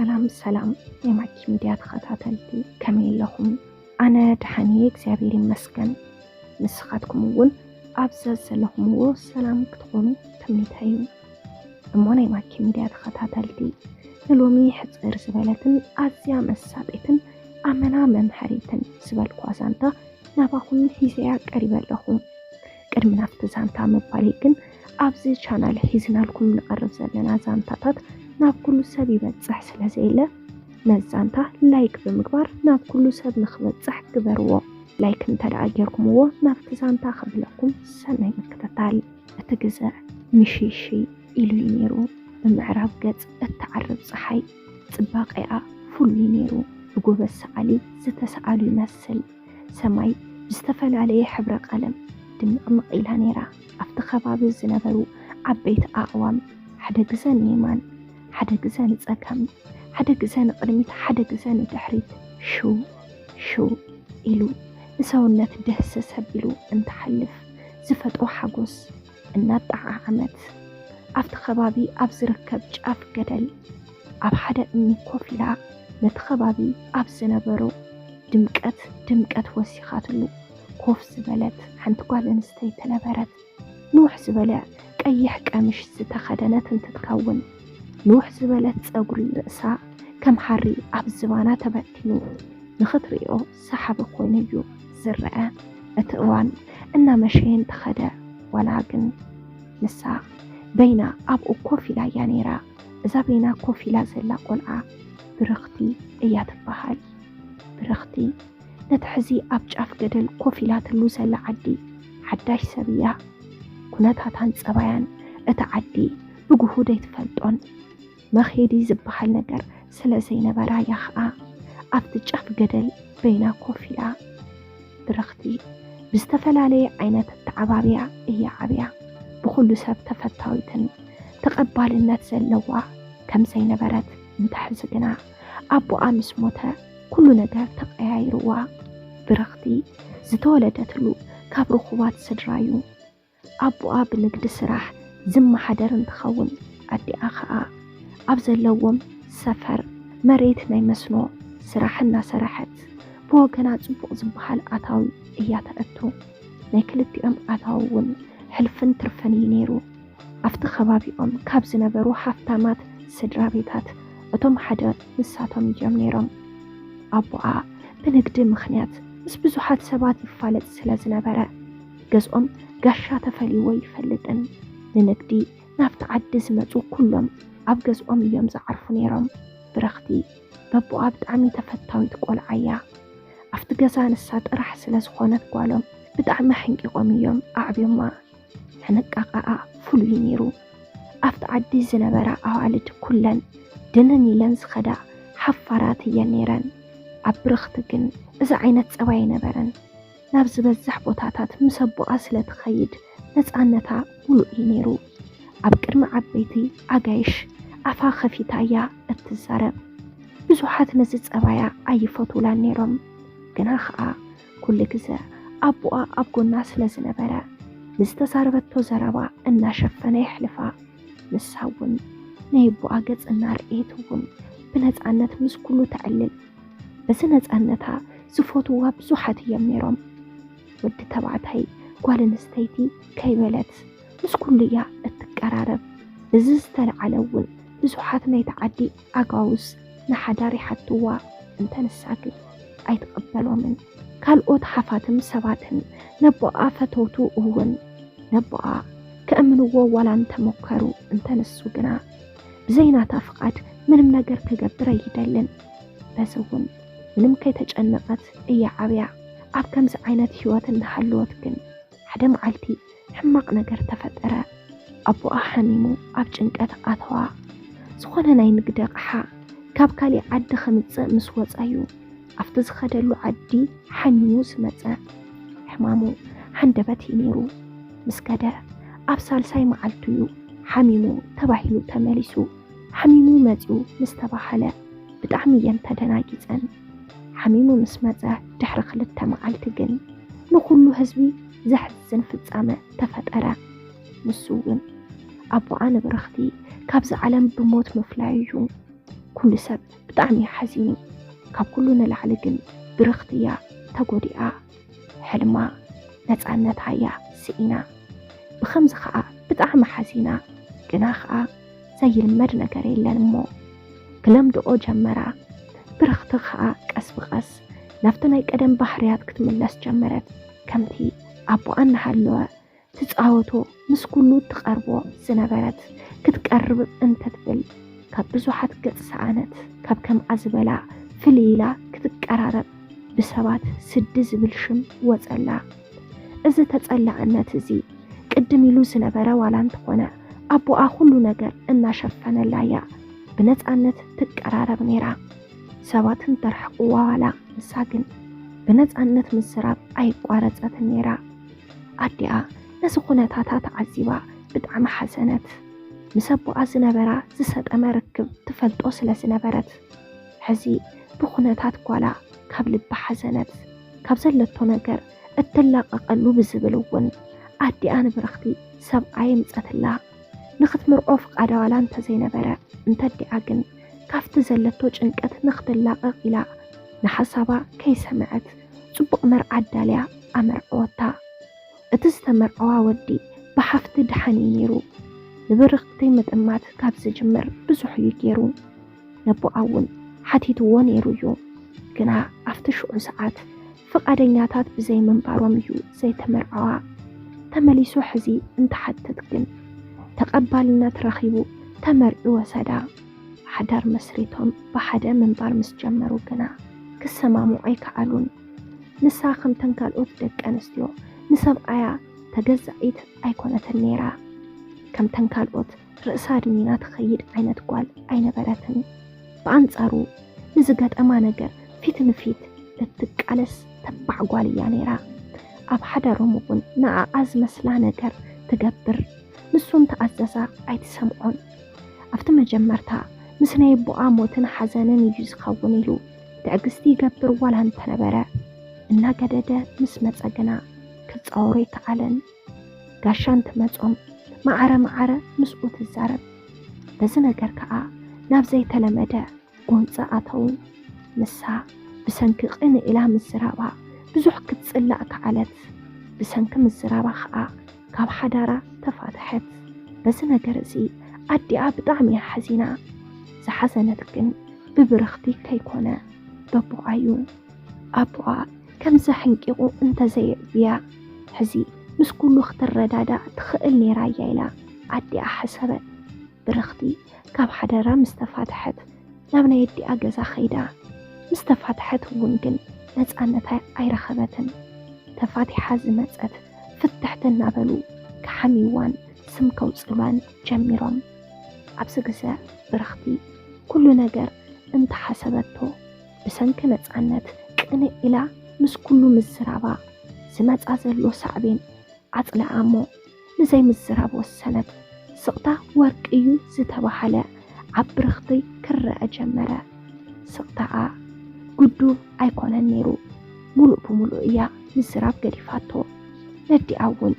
ሰላም ሰላም ናይ ማኪ ሚድያ ተኸታተልቲ፣ ከመይ ኣለኹም? ኣነ ደሓን እየ፣ እግዚኣብሔር ይመስገን። ንስኻትኩም እውን ኣብ ዘዘለኹምዎ ሰላም ክትኾኑ ትምኒተይ እዩ። እሞ ናይ ማኪ ሚድያ ተኸታተልቲ፣ ንሎሚ ሕፅር ዝበለትን ኣዝያ መሳጢትን ኣመና መምሃሪትን ዝበልኩዋ ዛንታ ናባኹም ሒዘያ ቀሪበ ኣለኹ። ቅድሚ ናብቲ ዛንታ ምባለይ ግን፣ ኣብዚ ቻናል ሒዝናልኩም ንቐርብ ዘለና ዛንታታት ናብ ኩሉ ሰብ ይበጽሕ ስለ ዘየለ፣ ነዚ ዛንታ ላይክ ብምግባር ናብ ኩሉ ሰብ ንኽበጽሕ ግበርዎ። ላይክ እንተ ደኣ ጌርኩምዎ፣ ናብቲ ዛንታ ከብለኩም ሰናይ ምክትታል። እቲ ግዘ ምሽይሽይ ኢሉ እዩ ነይሩ። ብምዕራብ ገጽ እትዓርብ ጸሓይ ጽባቐኣ ፍሉይ ነይሩ። ብጎበዝ ሰዓሊ ዝተሰኣሉ ይመስል። ሰማይ ብዝተፈላለየ ሕብረ ቀለም ድምቕምቕ ኢላ ነይራ። ኣብቲ ከባቢ ዝነበሩ ዓበይቲ ኣእዋም ሓደ ግዘ ንየማን፣ ሓደ ግዘ ንጸጋም፣ ሓደ ግዘ ንቕድሚት፣ ሓደ ግዘ ንድሕሪት ሽው ሽው ኢሉ ንሰውነት ደህሰስ ኣቢሉ እንትሓልፍ ዝፈጥሮ ሓጎስ እናጠዓዓመት፣ ኣብቲ ከባቢ ኣብ ዝርከብ ጫፍ ገደል ኣብ ሓደ እምኒ ኮፍ ኢላ ነቲ ከባቢ ኣብ ዝነበሮ ድምቀት ድምቀት ወሲኻትሉ ኮፍ ዝበለት ሓንቲ ጓል ኣንስተይቲ ነበረት። ንውሕ ዝበለ ቀይሕ ቀሚሽ ዝተኸደነት እንትትከውን፣ ንውሕ ዝበለት ጸጉሪ ርእሳ ከም ሃሪ ኣብ ዝባና ተበቲኑ ንኽትርእዮ ሰሓቢ ኮይኑ እዩ ዝረአ። እቲ እዋን እናመሸየ እንተኸደ፣ ዋላ ግን ንሳ በይና ኣብኡ ኮፍ ኢላ እያ ነይራ። እዛ በይና ኮፍ ኢላ ዘላ ቆልዓ ብርኽቲ እያ ትበሃል። ብርኽቲ ነቲ ሕዚ ኣብ ጫፍ ገደል ኮፍ ኢላትሉ ዘላ ዓዲ ሓዳሽ ሰብ እያ። ኩነታታን ጸባያን እቲ ዓዲ ብግሁድ ኣይትፈልጦን። መኼዲ ዝበሃል ነገር ስለ ዘይነበራ እያ ኸኣ ኣብቲ ጫፍ ገደል በይና ኮፍ ኢላ። ብርኽቲ ብዝተፈላለየ ዓይነት ኣተዓባብያ እያ ዓብያ። ብኹሉ ሰብ ተፈታዊትን ተቐባልነት ዘለዋ ከም ዘይነበረት እንትሕዚ ግና፣ ኣቦኣ ምስ ሞተ ኩሉ ነገር ተቐያይርዋ። ብርኽቲ ዝተወለደትሉ ካብ ርኹባት ስድራ እዩ። ኣቦኣ ብንግዲ ስራሕ ዝመሓደር እንትኸውን፣ ኣዲኣ ኸኣ ኣብ ዘለዎም ሰፈር መሬት ናይ መስኖ ስራሕ እናሰረሐት ብወገና ጽቡቕ ዝበሃል ኣታዊ እያ ተእቱ። ናይ ክልቲኦም ኣታዊ እውን ሕልፍን ትርፍን እዩ ነይሩ። ኣብቲ ከባቢኦም ካብ ዝነበሩ ሃፍታማት ስድራ ቤታት እቶም ሓደ ንሳቶም እዮም ነይሮም። ኣቦኣ ብንግዲ ምኽንያት ምስ ብዙሓት ሰባት ይፋለጥ ስለ ዝነበረ፣ ገዝኦም ጋሻ ተፈልይዎ ይፈልጥን ንንግዲ ናብቲ ዓዲ ዝመጹ ኩሎም ኣብ ገዝኦም እዮም ዝዓርፉ ነይሮም። ብረኽቲ በቦኣ ብጣዕሚ ተፈታዊት ቆልዓ እያ። ኣብቲ ገዛ ንሳ ጥራሕ ስለ ዝኾነት ጓሎም ብጣዕሚ ኣሕንቂቖም እዮም ኣዕብዮማ። ሕንቃቓኣ ፍሉይ ነይሩ። ኣብቲ ዓዲ ዝነበራ ኣዋልድ ኩለን ድንን ኢለን ዝኸዳ ሓፋራት እየን ነይረን። ኣብ ብርኽቲ ግን እዚ ዓይነት ጸባይ ኣይነበረን። ናብ ዝበዝሕ ቦታታት ምስ ኣቦኣ ስለ ትኸይድ ነጻነታ ሙሉእ እዩ ነይሩ። ኣብ ቅድሚ ዓበይቲ ኣጋይሽ ኣፋ ከፊታ እያ እትዛረብ። ብዙሓት ነዚ ጸባያ ኣይፈትውላን ነይሮም። ግና ኸኣ ኩሉ ግዘ ኣቦኣ ኣብ ጎና ስለ ዝነበረ ንዝተዛረበቶ ዘረባ እናሸፈነ የሕልፋ። ንሳ እውን ናይ ኣቦኣ ገጽ እናርኣየት እውን ብነጻነት ምስ ኩሉ ተዕልል። በዚ ነጻነታ ዝፈትዋ ብዙሓት እዮም ነይሮም። ወዲ ተባዕታይ ጓል ኣንስተይቲ ከይበለት ምስ ኩሉ እያ እትቀራረብ። በዚ ዝተለዓለ እውን ብዙሓት ናይቲ ዓዲ ኣጋውስ ንሓዳር ይሓትዋ፣ እንተ ንሳ ግን ኣይትቕበሎምን። ካልኦት ሃፋትም ሰባትን ነቦኣ ፈተውቱ እውን ነቦኣ ከእምንዎ ዋላ እንተመከሩ፣ እንተ ንሱ ግና ብዘይ ናታ ፍቓድ ምንም ነገር ክገብር ኣይደልን። በዚ እውን ምንም ከይተጨነቐት እያ ዓብያ። ኣብ ከምዚ ዓይነት ህይወት እናሃለወት ግን ሓደ መዓልቲ ሕማቕ ነገር ተፈጠረ። ኣቦኣ ሓሚሙ ኣብ ጭንቀት ኣተዋ። ዝኾነ ናይ ንግዲ ኣቕሓ ካብ ካሊእ ዓዲ ከምጽእ ምስ ወጸ እዩ ኣብቲ ዝኸደሉ ዓዲ ሓሚሙ ዝመጸ። ሕማሙ ሃንደበት እዩ ነይሩ። ምስ ከደ ኣብ ሳልሳይ መዓልቱ እዩ ሓሚሙ ተባሂሉ ተመሊሱ። ሓሚሙ መጺኡ ምስ ተባሃለ ብጣዕሚ እየን ተደናጊጸን። ሓሚሙ ምስ መጸ ድሕሪ ክልተ መዓልቲ ግን ንኹሉ ህዝቢ ዘሕዝን ፍጻመ ተፈጠረ። ንሱ እውን ኣቦኣ ንብርኽቲ ካብዚ ዓለም ብሞት ምፍላዩ እዩ። ኩሉ ሰብ ብጣዕሚ እዩ ሓዚኑ። ካብ ኩሉ ንላዕሊ ግን ብርኽቲ እያ ተጎዲኣ። ሕልማ፣ ነፃነታ እያ ስኢና። ብኸምዚ ኸዓ ብጣዕሚ ሓዚና። ግና ኸዓ ዘይልመድ ነገር የለን እሞ ክለምድኦ ጀመራ። ብርኽቲ ኸዓ ቀስ ብቐስ ናብቲ ናይ ቀደም ባህርያት ክትምለስ ጀመረት። ከምቲ ኣቦኣ እናሃለወ ትጻወቶ፣ ምስ ኩሉ ትቐርቦ ዝነበረት፣ ክትቀርብ እንተትብል ካብ ብዙሓት ገጽ ሰኣነት። ካብ ከምኣ ዝበላ ፍልይ ኢላ ክትቀራረብ ብሰባት ስዲ ዝብል ሽም ወጸላ። እዚ ተጸላእነት እዚ ቅድም ኢሉ ዝነበረ ዋላ እንተኾነ፣ ኣቦኣ ኩሉ ነገር እናሸፈነላ እያ ብነጻነት ትቀራረብ ነይራ። ሰባት እንተርሕቕዋ ዋላ፣ ንሳ ግን ብነጻነት ምዝራብ ኣይቋረጸትን ነይራ። ኣዲኣ ነዚ ኩነታታ ተዓዚባ ብጣዕሚ ሓዘነት። ምስ ኣቦኣ ዝነበራ ዝሰጠመ ርክብ ትፈልጦ ስለ ዝነበረት፣ ሕዚ ብኩነታት ጓላ ካብ ልቢ ሓዘነት። ካብ ዘለቶ ነገር እትላቐቐሉ ብዝብል እውን ኣዲኣ ንብርኽቲ ሰብኣይ የምጸትላ። ንኽትምርዖ ፍቓዳ ዋላ እንተዘይነበረ፣ እንተ ኣዲኣ ግን ካብቲ ዘለቶ ጭንቀት ንኽትላቐቕ ኢላ ንሓሳባ ከይሰምዐት ጽቡቕ መርዓ ኣዳልያ ኣመርዐወታ። እቲ ዝተመርዐዋ ወዲ ብሓፍቲ ደሓን እዩ ነይሩ። ንብርኽቲ ምጥማት ካብ ዝጅምር ብዙሕ እዩ ገይሩ። ነቦኣ እውን ሓቲትዎ ነይሩ እዩ። ግና ኣብቲ ሽዑ ሰዓት ፍቓደኛታት ብዘይምንባሮም እዩ ዘይተመርዐዋ። ተመሊሱ ሕዚ እንተሓትት ግን ተቐባልነት ረኺቡ ተመርዒ ወሰዳ። ሓዳር መስሪቶም ብሓደ ምንባር ምስ ጀመሩ ግና ክሰማምዑ ኣይከኣሉን። ንሳ ከምተን ካልኦት ደቂ ኣንስትዮ ንሰብኣያ ተገዛኢት ኣይኮነትን ነይራ። ከምተን ካልኦት ርእሳ ድኒና ትኸይድ ዓይነት ጓል ኣይነበረትን። ብኣንጻሩ ንዝገጠማ ነገር ፊት ንፊት እትቃለስ ተባዕ ጓል እያ ነይራ። ኣብ ሓዳሮም እውን ንኣኣ ዝመስላ ነገር ትገብር፣ ንሱ እንተኣዘዛ ኣይትሰምዖን። ኣብቲ መጀመርታ ምስ ናይ ኣቦኣ ሞትን ሓዘንን እዩ ዝኸውን ኢሉ ትዕግስቲ ይገብር ዋላ እንተነበረ፣ እናገደደ ምስ መጸ ግና ክጻወሮ ኣይከኣለን። ጋሻ እንትመጾም መዓረ መዓረ ምስኡ ትዛረብ። በዚ ነገር ከኣ ናብ ዘይተለመደ ጎንጺ ኣተዉ። ንሳ ብሰንኪ ቅንእ ኢላ ምዝራባ ብዙሕ ክትጽላእ ከኣለት። ብሰንኪ ምዝራባ ከኣ ካብ ሓዳራ ተፋትሐት። በዚ ነገር እዚ ኣዲኣ ብጣዕሚ እያ ሓዚና። ዝሓዘነት ግን ብብርኽቲ ከይኮነ በቦኣ እዩ። ኣቦኣ ከምዚ ሕንቂቑ እንተዘየዕብያ፣ ሕዚ ምስ ኩሉ ክትረዳዳእ ትኽእል ነይራ እያ ኢላ ኣዲኣ ሓሰበት። ብርኽቲ ካብ ሓደራ ምስ ተፋትሐት ናብ ናይ ኣዲኣ ገዛ ኸይዳ። ምስ ተፋትሐት እውን ግን ነፃነታ ኣይረኸበትን። ተፋቲሓ ዝመፀት ፍትሕቲ እናበሉ ክሓምይዋን ስም ከውፅሏን ጀሚሮም። ኣብዚ ግዘ ብርኽቲ ኩሉ ነገር እንተሓሰበቶ፣ ብሰንኪ ነፃነት ቅንእ ኢላ ምስ ኩሉ ምዝራባ ዝመፃ ዘሎ ሳዕቤን ኣፅለኣ እሞ ንዘይምዝራብ ወሰነት። ስቕታ ወርቂ እዩ ዝተባህለ ኣብ ብርኽቲ ክረአ ጀመረ። ስቕታኣ ግዱብ ኣይኮነን ነይሩ። ሙሉእ ብሙሉእ እያ ምዝራብ ገዲፋቶ። ነዲኣ እውን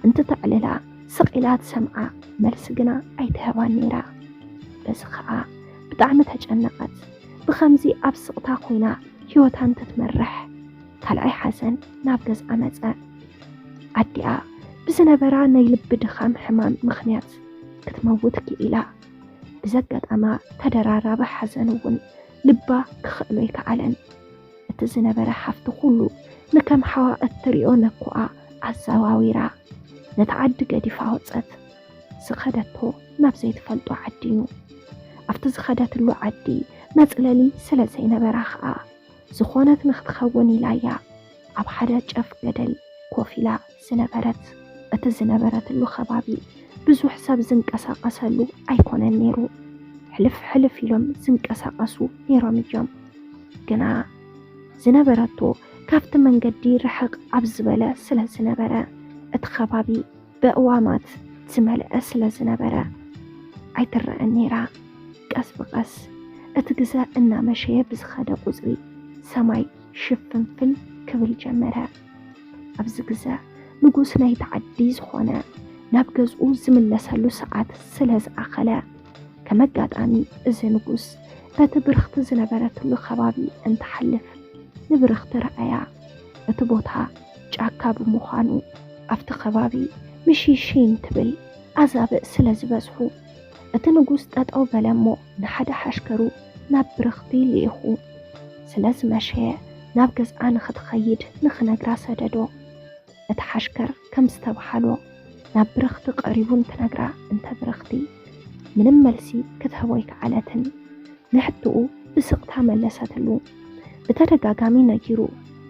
እንትተዕልላ ስቕ ኢላ ትሰምዓ፣ መልሲ ግና ኣይትህባን ነይራ። በዚ ኸኣ ብጣዕሚ ተጨነቐት። ብኸምዚ ኣብ ስቕታ ኮይና ህይወታ እንትትመርሕ ካልኣይ ሓዘን ናብ ገዝኣ መጸ። ኣዲኣ ብዝነበራ ናይ ልቢ ድኻም ሕማም ምኽንያት ክትመውት ክኢላ። ብዘጋጠማ ተደራራቢ ሓዘን እውን ልባ ክኽእሎ ኣይከኣለን። እቲ ዝነበረ ሃፍቲ ኩሉ ንከም ሓዋ እትሪኦ ነኩኣ ኣዘዋዊራ ነታ ዓዲ ገዲፋ ወጸት። ዝኸደቶ ናብ ዘይትፈልጦ ዓዲ እዩ። ኣብቲ ዝኸደትሉ ዓዲ መጽለሊ ስለ ዘይነበራ ኸኣ ዝኾነት ንክትኸውን ኢላ እያ ኣብ ሓደ ጨፍ ገደል ኮፍ ኢላ ዝነበረት። እቲ ዝነበረትሉ ከባቢ ብዙሕ ሰብ ዝንቀሳቐሰሉ ኣይኮነን ነይሩ። ሕልፍ ሕልፍ ኢሎም ዝንቀሳቐሱ ነይሮም እዮም። ግና ዝነበረቶ ካብቲ መንገዲ ርሕቕ ኣብ ዝበለ ስለ ዝነበረ፣ እቲ ከባቢ ብእዋማት ዝመልአ ስለ ዝነበረ ኣይትረኣን ነይራ። ቀስ ብቐስ እቲ ግዘ እናመሸየ ብዝኸደ ቁጽሪ ሰማይ ሽፍንፍን ክብል ጀመረ። ኣብዚ ግዘ ንጉስ ናይቲ ዓዲ ዝኾነ ናብ ገዝኡ ዝምለሰሉ ሰዓት ስለ ዝኣኸለ፣ ከም ኣጋጣሚ እዚ ንጉስ በቲ ብርኽቲ ዝነበረትሉ ከባቢ እንትሓልፍ ንብርኽቲ ረኣያ። እቲ ቦታ ጫካ ብምዃኑ ኣብቲ ከባቢ ምሽሽን ትብል ኣዛብእ ስለ ዝበዝሑ እቲ ንጉስ ጠጠው በለ እሞ ንሓደ ሓሽከሩ ናብ ብርኽቲ ልኢኹ ስለ ዝመሸየ ናብ ገዝኣ ንኽትኸይድ ንኽነግራ ሰደዶ። እቲ ሓሽከር ከም ዝተብሃሎ ናብ ብርኽቲ ቀሪቡ እንትነግራ እንተ ብርኽቲ ምንም መልሲ ክትህቦ ኣይከኣለትን። ንሕትኡ ብስቕታ መለሰትሉ። ብተደጋጋሚ ነጊሩ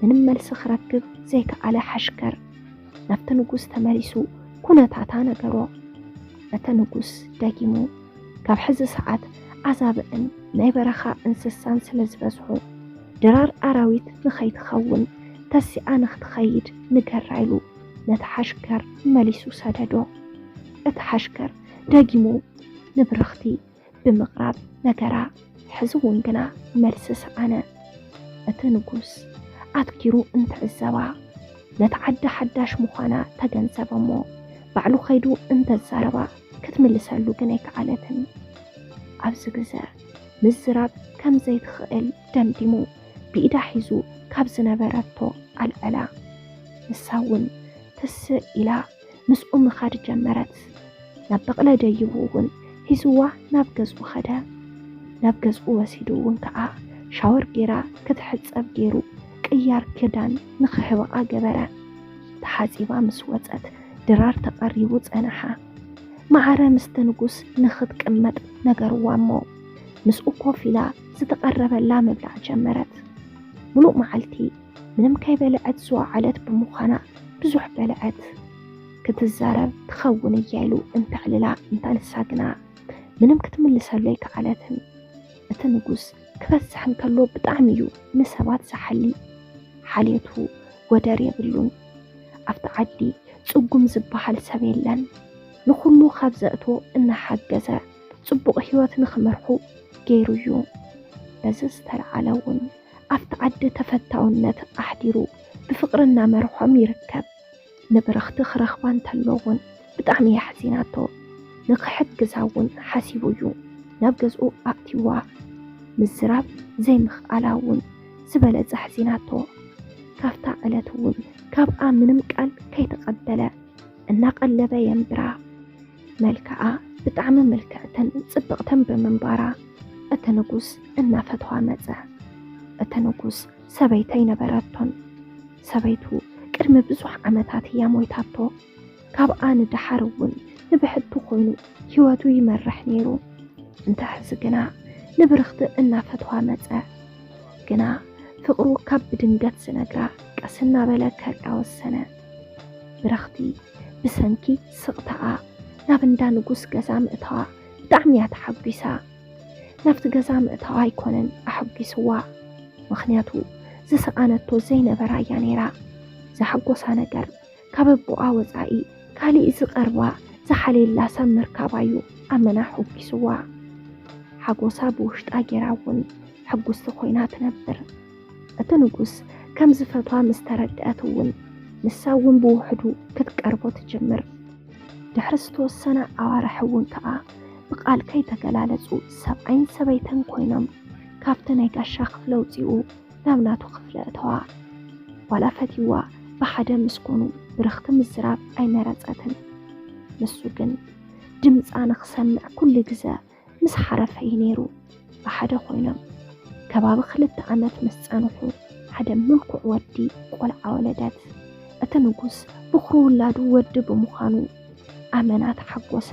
ምንም መልሲ ክረክብ ዘይከኣለ ሓሽከር ናብቲ ንጉስ ተመሊሱ ኩነታታ ነገሮ። እቲ ንጉስ ደጊሙ ካብ ሕዚ ሰዓት ኣዛብእን ናይ በረኻ እንስሳን ስለ ዝበዝሑ ድራር ኣራዊት ንኸይትኸውን ተሲኣ ንኽትኸይድ ንገራ ኢሉ ነቲ ሓሽከር መሊሱ ሰደዶ። እቲ ሓሽከር ደጊሙ ንብርኽቲ ብምቕራብ ነገራ። ሕዚ እውን ግና መልሲ ሰኣነ። እቲ ንጉስ ኣትኪሩ እንትዕዘባ ነቲ ዓዲ ሓዳሽ ምዃና ተገንዘበ እሞ ባዕሉ ከይዱ እንተዛረባ ክትምልሰሉ ግን ኣይከኣለትን። ኣብዚ ግዘ ምዝራብ ከም ዘይትኽእል ደምዲሙ ብኢዳ ሒዙ ካብ ዝነበረቶ ኣልዐላ። ንሳ እውን ትስእ ኢላ ምስኡ ምኻድ ጀመረት። ናብ በቕለ ደይቡ እውን ሒዝዋ ናብ ገዝኡ ኸደ። ናብ ገዝኡ ወሲዱ እውን ከዓ ሻወር ጌራ ክትሕጸብ ጌሩ ቅያር ክዳን ንኽህብኣ ገበረ። ተሓጺባ ምስ ወጸት ድራር ተቐሪቡ ጸንሓ። ማዕረ ምስቲ ንጉስ ንኽትቅመጥ ነገርዋ እሞ ምስኡ ኮፍ ኢላ ዝተቐረበላ ምብላዕ ጀመረት። ሙሉእ መዓልቲ ምንም ከይበልዐት ዝወዓለት ብምዃና ብዙሕ በልዐት። ክትዛረብ ትኸውን እያ ኢሉ እንተዕልላ እንተንሳ ግና ምንም ክትምልሰሉ ኣይከኣለትን። እቲ ንጉስ ክበዝሕ እንከሎ ብጣዕሚ እዩ ንሰባት ዝሓሊ። ሓልዮቱ ወደር የብሉን። ኣብቲ ዓዲ ጽጉም ዝበሃል ሰብ የለን። ንኹሉ ካብ ዘእቶ እናሓገዘ ጽቡቕ ህይወት ንኽመርሑ ገይሩ እዩ። በዚ ዝተለዓለ እውን ኣብቲ ዓዲ ተፈታውነት ኣሕዲሩ ብፍቕሪ እናመርሖም ይርከብ። ንብርኽቲ ክረኽባ እንተሎ እውን ብጣዕሚ እያ ሓዚናቶ። ንኽሕግዛ እውን ሓሲቡ እዩ ናብ ገዝኡ ኣእትይዋ። ምዝራብ ዘይምኽኣላ እውን ዝበለጸ ኣሕዚናቶ። ካብታ ዕለት እውን ካብኣ ምንም ቃል ከይተቐበለ እናቐለበ የንብራ። መልክዓ ብጣዕሚ ምልክዕትን ጽብቕትን ብምንባራ እቲ ንጉስ እናፈትዋ መጸ። እቲ ንጉስ ሰበይቲ ኣይነበረቶን። ሰበይቱ ቅድሚ ብዙሕ ዓመታት እያ ሞይታቶ። ካብኣ ንደሓር እውን ንብሕቱ ኮይኑ ህይወቱ ይመርሕ ነይሩ። እንተ ሕዚ ግና ንብርኽቲ እናፈትዋ መጸ። ግና ፍቕሩ ካብ ብድንገት ዝነግራ ቀስ እናበለ ከርእያ ወሰነ። ብርኽቲ ብሰንኪ ስቕታኣ ናብ እንዳ ንጉስ ገዛ ምእታዋ ብጣዕሚ እያ ተሓጒሳ። ናብቲ ገዛ ምእታዋ ኣይኮነን ኣሐጒስዋ፣ ምኽንያቱ ዝሰኣነቶ ዘይነበራ እያ ነይራ። ዘሓጎሳ ነገር ካብ ኣቦኣ ወጻኢ ካሊእ ዝቐርባ ዝሓልየላ ሰብ ምርካባ እዩ ኣመና ኣሐጒስዋ። ሓጎሳ ብውሽጣ ጌራ እውን ሕጉስቲ ኮይና ትነብር። እቲ ንጉስ ከም ዝፈትዋ ምስ ተረድአት እውን ንሳ እውን ብውሕዱ ክትቀርቦ ትጅምር። ድሕሪ ዝተወሰነ ኣዋርሕ እውን ከኣ ብቓል ከይተገላለጹ ሰብኣይን ሰበይትን ኮይኖም ካብቲ ናይ ጋሻ ክፍሊ ኣውጺኡ ናብ ናቱ ክፍሊ ኣእተዋ። ዋላ ፈትይዋ ብሓደ ምስ ኮኑ ብርኽቲ ምዝራብ ኣይመረጸትን። ንሱ ግን ድምጻ ንኽሰምዕ ኩሉ ግዘ ምስ ሓረፈ እዩ ነይሩ። ብሓደ ኮይኖም ከባቢ ክልተ ዓመት ምስ ጸንሑ ሓደ ምልኩዕ ወዲ ቆልዓ ወለደት። እቲ ንጉስ ብኹሪ ውላዱ ወዲ ብምዃኑ ኣመና ተሓጎሰ፣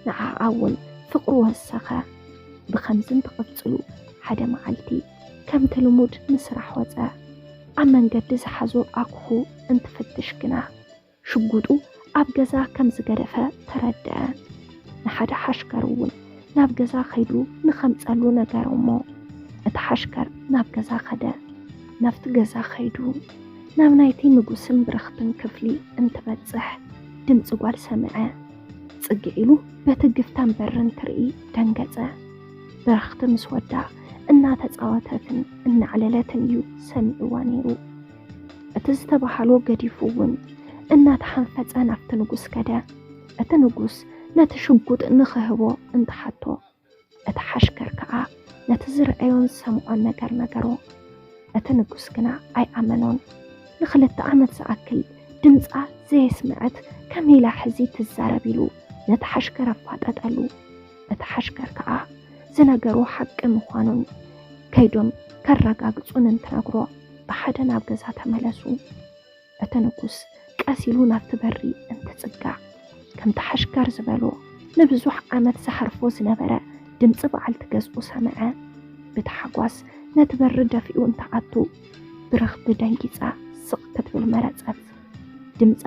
ንዓኣ እውን ፍቕሩ ወሰኸ። ብኸምዚ እንትቕጽሉ ሓደ መዓልቲ ከምቲ ልሙድ ንስራሕ ወጸ። ኣብ መንገዲ ዝሓዞ ኣኩሑ እንትፍትሽ ግና ሽጉጡ ኣብ ገዛ ከም ዝገደፈ ተረድአ። ንሓደ ሓሽከር እውን ናብ ገዛ ከይዱ ንኸምጸሉ ነገሮ እሞ እቲ ሓሽከር ናብ ገዛ ከደ። ናብቲ ገዛ ከይዱ ናብ ናይቲ ንጉስን ብርኽትን ክፍሊ እንትበጽሕ ድምፂ ጓል ሰምዐ። ጽግዕ ኢሉ በቲ ግፍታን በርን ትርኢ ደንገጸ። ብርኽቲ ምስ ወዳ እናተጻወተትን እናዕለለትን እዩ ሰሚዕዋ ነይሩ። እቲ ዝተባሃሎ ገዲፉ እውን እናተሓንፈጸ ናብቲ ንጉስ ከደ። እቲ ንጉስ ነቲ ሽጉጥ ንኽህቦ እንትሓቶ እቲ ሓሽከር ከኣ ነቲ ዝረኣዮን ዝሰምዖን ነገር ነገሮ። እቲ ንጉስ ግና ኣይኣመኖን። ንኽልተ ዓመት ዝኣክል ድምጻ ዘየስምዐት ከመይ ኢላ ሕዚ ትዛረብ ኢሉ ነቲ ሓሽከር ኣፋጠጠሉ። እቲ ሓሽከር ከኣ ዝነገሮ ሓቂ ምዃኑን ከይዶም ከረጋግጹን እንትነግሮ ብሓደ ናብ ገዛ ተመለሱ። እቲ ንጉስ ቀስ ኢሉ ናብቲ በሪ እንትጽጋዕ ከምቲ ሓሽከር ዝበሎ ንብዙሕ ዓመት ዝሓርፎ ዝነበረ ድምጺ በዓልቲ ገዝኡ ሰምዐ። ብታሕጓስ ነቲ በሪ ደፊኡ እንትኣቱ ብርኽቲ ደንጊጻ ስቕ ክትብል መረጸት። ድምጻ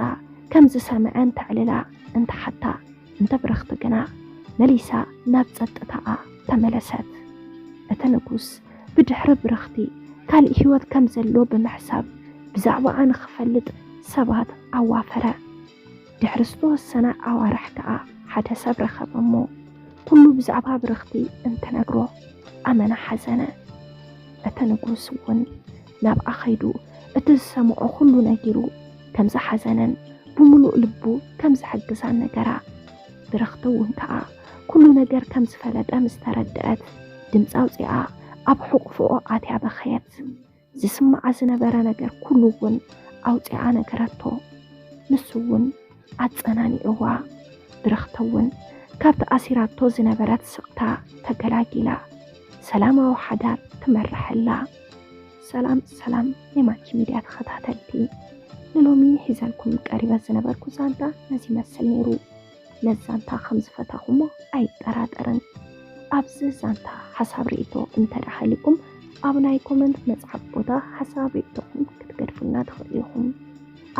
ከም ዝሰምዐ እንተዕልላ እንተሓታ እንተ ብርኽቲ ግና መሊሳ ናብ ጸጥታኣ ተመለሰት። እቲ ንጉስ ብድሕሪ ብርኽቲ ካልእ ህይወት ከም ዘሎ ብምሕሳብ ብዛዕባኣ ንኽፈልጥ ሰባት ኣዋፈረ። ድሕሪ ዝተወሰነ ኣዋርሕ ከኣ ሓደ ሰብ ረኸበ እሞ ኩሉ ብዛዕባ ብርኽቲ እንትነግሮ ኣመና ሓዘነ። እቲ ንጉስ እውን ናብኣ ኸይዱ እቲ ዝሰምዖ ኩሉ ነጊሩ ከም ዝሓዘነን ብምሉእ ልቡ ከም ዝሕግዛን ነገራ። ብርኽቲ እውን ከኣ ኩሉ ነገር ከም ዝፈለጠ ምስ ተረድአት ድምፂ ኣውፂኣ ኣብ ሕቑፍኦ ኣትያ በኸየት። ዝስምዓ ዝነበረ ነገር ኩሉ እውን ኣውፂኣ ነገረቶ። ንሱ እውን ኣጸናኒዕዋ። ብርኽቲ እውን ካብቲ ኣሲራቶ ዝነበረት ስቕታ ተገላጊላ ሰላማዊ ሓዳር ትመርሕ ኣላ። ሰላም ሰላም ናይ ማኪ ሚድያ ተኸታተልቲ፣ ንሎሚ ሒዘልኩም ቀሪበ ዝነበርኩ ዛንታ ነዚ ይመስል ነይሩ። ነዚ ዛንታ ከም ዝፈታኹሞ ኣይጠራጠርን። ኣብዚ ዛንታ ሓሳብ ርእይቶ እንተ ደኣ ሃልዩኩም ኣብ ናይ ኮመንት መጽሓፍ ቦታ ሓሳብ ርእይቶኹም ክትገድፉልና ትኽእሉ ኢኹም።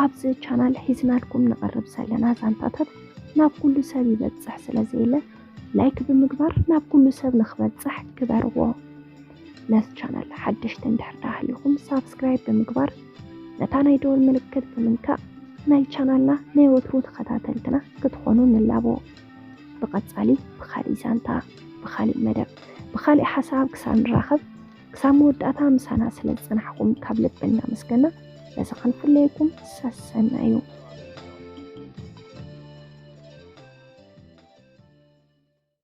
ኣብዚ ቻናል ሒዝናልኩም ንቐርብ ዘለና ዛንታታት ናብ ኩሉ ሰብ ይበጽሕ ስለ ዘየለ ላይክ ብምግባር ናብ ኩሉ ሰብ ንኽበጽሕ ግበርዎ። ነዚ ቻናል ሓደሽቲ እንድሕር ደኣ ሃሊኹም ሳብስክራይብ ብምግባር ነታ ናይ ደወል ምልክት ብምንካእ ናይ ቻናልና ናይ ወትሩ ተኸታተልትና ክትኾኑ ንላቦ። ብቐጻሊ ብኻሊእ ዛንታ፣ ብኻሊእ መደብ፣ ብኻሊእ ሓሳብ ክሳብ ንራኸብ ክሳብ መወዳእታ ምሳና ስለ ዝጸናሕኩም ካብ ልቢ እናመስገና ነዚ ክንፍለየኩም ሰሰና እዩ።